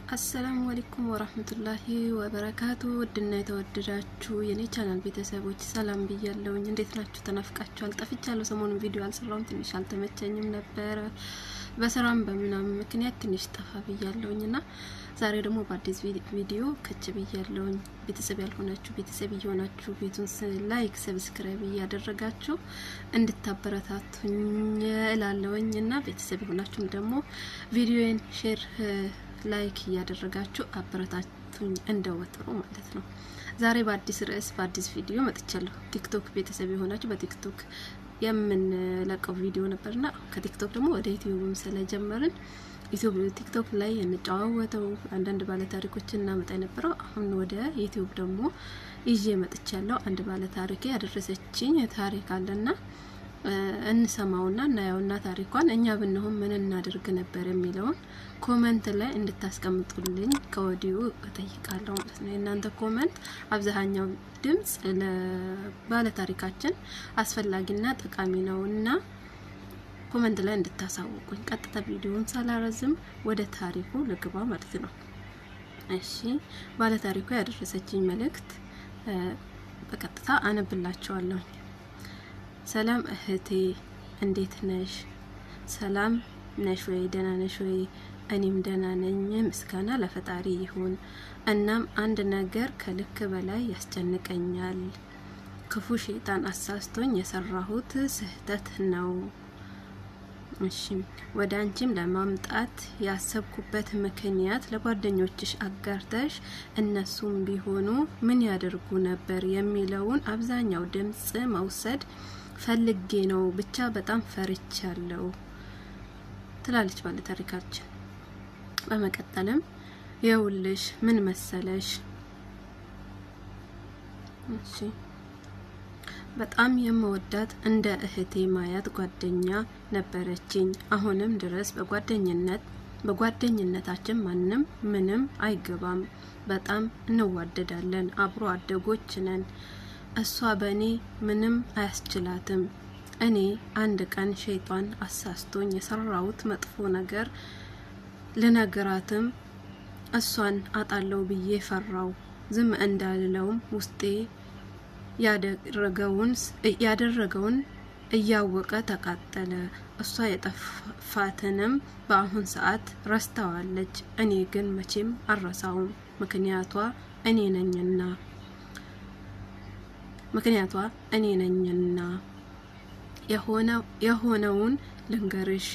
السلام عليكم ورحمة الله وبركاته። ውድና የተወደዳችሁ የኔ ቻናል ቤተሰቦች ሰላም ብያለሁኝ። እንዴት ናችሁ? ተናፍቃችኋል። ጠፍቻለሁ። ሰሞኑን ቪዲዮ አልሰራሁም፣ ትንሽ አልተመቸኝም ነበረ በስራም በምናምን ምክንያት ትንሽ ጠፋ ብያለሁኝ እና ዛሬ ደግሞ በአዲስ ቪዲዮ ከች ብያለሁኝ። ቤተሰብ ያልሆናችሁ ቤተሰብ እየሆናችሁ ቤቱን like፣ subscribe እያደረጋችሁ እንድታበረታቱኝ እላለሁኝ እና ቤተሰብ የሆናችሁም ደግሞ ቪዲዮን share፣ like እያደረጋችሁ አበረታቱኝ እንደወትሮ ማለት ነው። ዛሬ በአዲስ ርዕስ በአዲስ ቪዲዮ መጥቻለሁ። ቲክቶክ ቤተሰብ የሆናችሁ በቲክቶክ የምንለቀው ቪዲዮ ነበርና ከቲክቶክ ደግሞ ወደ ዩቲዩብም ስለጀመርን ዩቲዩብ ቲክቶክ ላይ የምንጨዋወተው አንዳንድ ባለ ታሪኮችን እናመጣ የነበረው አሁን ወደ ዩቲዩብ ደግሞ ይዤ መጥቻለሁ። አንድ ባለ ታሪክ ያደረሰችኝ ታሪክ አለና እንሰማውና እናየውና ታሪኳን እኛ ብንሆን ምን እናደርግ ነበር የሚለውን comment ላይ እንድታስቀምጡልኝ ከወዲሁ እጠይቃለሁ ማለት ነው። የእናንተ comment አብዛኛው ድምጽ ለባለ ታሪካችን አስፈላጊና ጠቃሚ ነው እና comment ላይ እንድታሳውቁኝ። ቀጥታ ቪዲዮውን ሳላረዝም ወደ ታሪኩ ልግባ ማለት ነው። እሺ፣ ባለ ታሪኩ ያደረሰችኝ መልእክት በቀጥታ አነብላችኋለሁ። ሰላም እህቴ፣ እንዴት ነሽ? ሰላም ነሽ ወይ? ደህና ነሽ ወይ? እኔም ደህና ነኝ፣ ምስጋና ለፈጣሪ ይሁን። እናም አንድ ነገር ከልክ በላይ ያስጨንቀኛል። ክፉ ሸይጣን አሳስቶኝ የሰራሁት ስህተት ነው። እሺ፣ ወደ አንቺም ለማምጣት ያሰብኩበት ምክንያት ለጓደኞችሽ አጋርተሽ እነሱም ቢሆኑ ምን ያደርጉ ነበር የሚለውን አብዛኛው ድምጽ መውሰድ ፈልጌ ነው። ብቻ በጣም ፈርቻለሁ ትላለች ባለ ታሪካችን። በመቀጠልም የውልሽ ምን መሰለሽ፣ እሺ፣ በጣም የምወዳት እንደ እህቴ ማያት ጓደኛ ነበረችኝ። አሁንም ድረስ በጓደኝነታችን ማንም ምንም አይገባም። በጣም እንዋደዳለን። አብሮ አደጎች ነን። እሷ በእኔ ምንም አያስችላትም። እኔ አንድ ቀን ሸይጣን አሳስቶኝ የሰራሁት መጥፎ ነገር ልነግራትም እሷን አጣለው ብዬ ፈራው። ዝም እንዳልለውም ውስጤ ያደረገውን እያወቀ ተቃጠለ። እሷ የጠፋትንም በአሁን ሰዓት ረስተዋለች። እኔ ግን መቼም አልረሳውም። ምክንያቷ እኔ ነኝና የሆነውን ልንገርሽ፣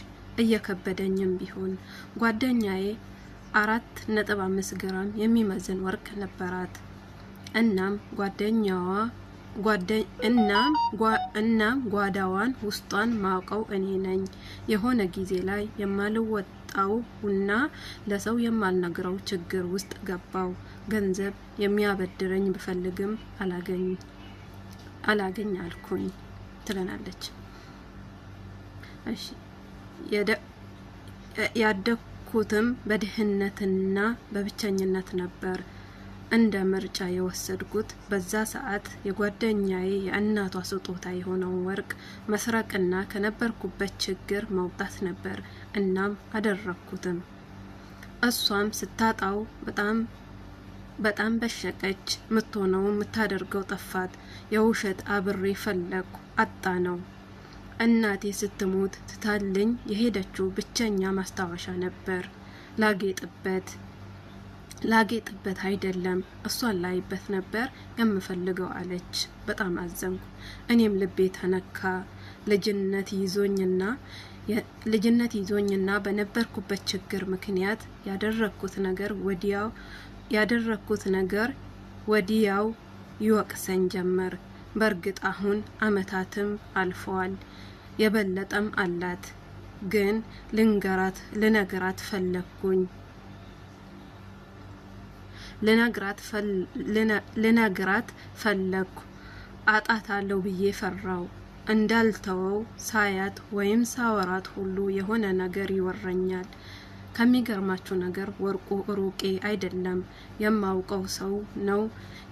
እየከበደኝም ቢሆን ጓደኛዬ 4.5 ግራም የሚመዝን ወርቅ ነበራት። እናም ጓደኛዋ እናም ጓዳዋን ውስጧን ማውቀው እኔ ነኝ። የሆነ ጊዜ ላይ የማልወጣው እና ለሰው የማልነግረው ችግር ውስጥ ገባው። ገንዘብ የሚያበድረኝ ብፈልግም አላገኝ አልኩኝ ትለናለች። እሺ፣ ያደግኩትም በድህነትና በብቸኝነት ነበር። እንደ ምርጫ የወሰድኩት በዛ ሰዓት የጓደኛዬ የእናቷ ስጦታ የሆነውን ወርቅ መስረቅና ከነበርኩበት ችግር መውጣት ነበር። እናም አደረግኩትም። እሷም ስታጣው በጣም በጣም በሸቀች። ምትሆነው የምታደርገው ጠፋት። የውሸት አብሬ ፈለግኩ፣ አጣ ነው። እናቴ ስትሞት ትታልኝ የሄደችው ብቸኛ ማስታወሻ ነበር። ላጌጥበት አይደለም፣ እሷን ላይበት ነበር የምፈልገው አለች። በጣም አዘንኩ። እኔም ልቤ ተነካ። ልጅነት ይዞኝና በነበርኩበት ችግር ምክንያት ያደረግኩት ነገር ወዲያው ይወቅሰኝ ጀመር። በእርግጥ አሁን አመታትም አልፈዋል፣ የበለጠም አላት። ግን ልንገራት ፈለግኩኝ ልነግራት ፈለግኩ። አጣታለሁ ብዬ ፈራው። እንዳልተወው ሳያት ወይም ሳወራት ሁሉ የሆነ ነገር ይወረኛል። ከሚገርማችሁ ነገር ወርቁ ሩቄ አይደለም፣ የማውቀው ሰው ነው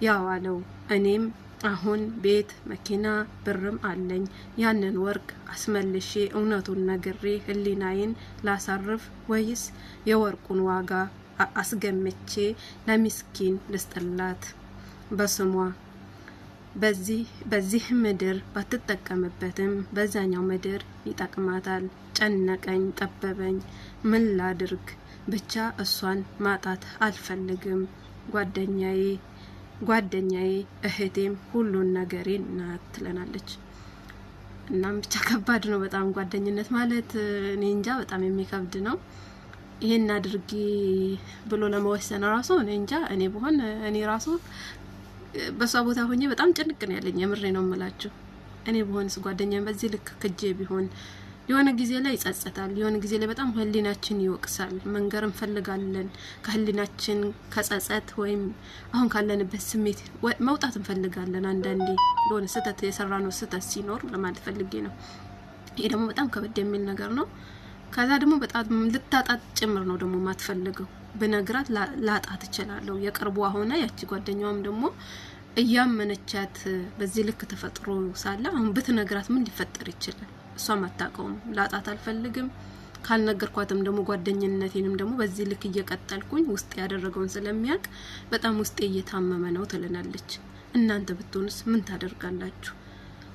ያዋለው። እኔም አሁን ቤት፣ መኪና፣ ብርም አለኝ። ያንን ወርቅ አስመልሼ እውነቱን ነግሬ ህሊናዬን ላሳርፍ ወይስ የወርቁን ዋጋ አስገምቼ ለሚስኪን ልስጥላት በስሟ። በዚህ ምድር ባትጠቀምበትም በዛኛው ምድር ይጠቅማታል። ጨነቀኝ፣ ጠበበኝ፣ ምን ላድርግ? ብቻ እሷን ማጣት አልፈልግም። ጓደኛዬ እህቴም ሁሉን ነገሬ ናት ትለናለች። እናም ብቻ ከባድ ነው በጣም ጓደኝነት ማለት፣ እኔ እንጃ፣ በጣም የሚከብድ ነው። ይሄን አድርጊ ብሎ ለመወሰን ራሱ እኔ እንጃ፣ እኔ ብሆን እኔ ራሱ በሷ ቦታ ሆኜ በጣም ጭንቅ ነው ያለኝ። የምሬ ነው የምላችሁ። እኔ ብሆንስ ጓደኛዬን በዚህ ልክ ክጄ ቢሆን የሆነ ጊዜ ላይ ይጸጸታል። የሆነ ጊዜ ላይ በጣም ህሊናችን ይወቅሳል። መንገር እንፈልጋለን። ከህሊናችን ከጸጸት ወይም አሁን ካለንበት ስሜት መውጣት እንፈልጋለን። አንዳንዴ የሆነ ስህተት የሰራነው ስህተት ሲኖር ለማለት ፈልጌ ነው። ይሄ ደግሞ በጣም ከበድ የሚል ነገር ነው። ከዛ ደግሞ በጣም ልታጣት ጭምር ነው ደግሞ ማትፈልገው። ብነግራት ላጣት እችላለሁ። የቅርቧ ሆነ ያቺ ጓደኛዋም ደግሞ እያመነቻት በዚህ ልክ ተፈጥሮ ሳለ አሁን ብትነግራት ምን ሊፈጠር ይችላል? እሷም አታውቀውም። ላጣት አልፈልግም። ካልነገርኳትም ደግሞ ጓደኝነቴንም ደግሞ በዚህ ልክ እየቀጠልኩኝ ውስጥ ያደረገውን ስለሚያውቅ በጣም ውስጤ እየታመመ ነው ትልናለች። እናንተ ብትሆንስ ምን ታደርጋላችሁ?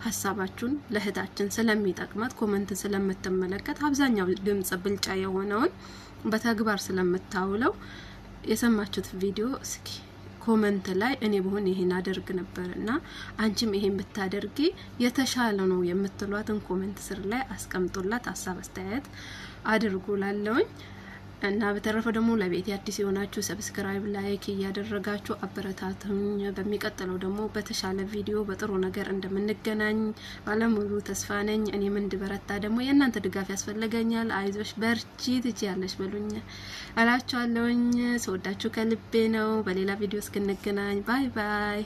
ሀሳባችሁን ለእህታችን ስለሚጠቅማት፣ comment ን ስለምትመለከት፣ አብዛኛው ድምጽ ብልጫ የሆነውን በተግባር ስለምታውለው የሰማችሁት ቪዲዮ እስኪ comment ላይ እኔ ብሆን ይሄን አደርግ ነበር እና አንቺም ይሄን ብታደርጊ የተሻለ ነው የምትሏትን comment ስር ላይ አስቀምጡላት። ሀሳብ አስተያየት አድርጉ ላለውኝ እና በተረፈ ደግሞ ለቤት አዲስ የሆናችሁ subscribe፣ like እያደረጋችሁ አበረታቱኝ። በሚቀጥለው ደግሞ በተሻለ ቪዲዮ በጥሩ ነገር እንደምንገናኝ ባለሙሉ ተስፋ ነኝ። እኔም እንድበረታ ደግሞ የእናንተ ድጋፍ ያስፈልገኛል። አይዞሽ፣ በርቺ፣ ትችያለሽ በሉኝ እላችኋለሁኝ። ስወዳችሁ ከልቤ ነው። በሌላ ቪዲዮ እስክንገናኝ bye bye።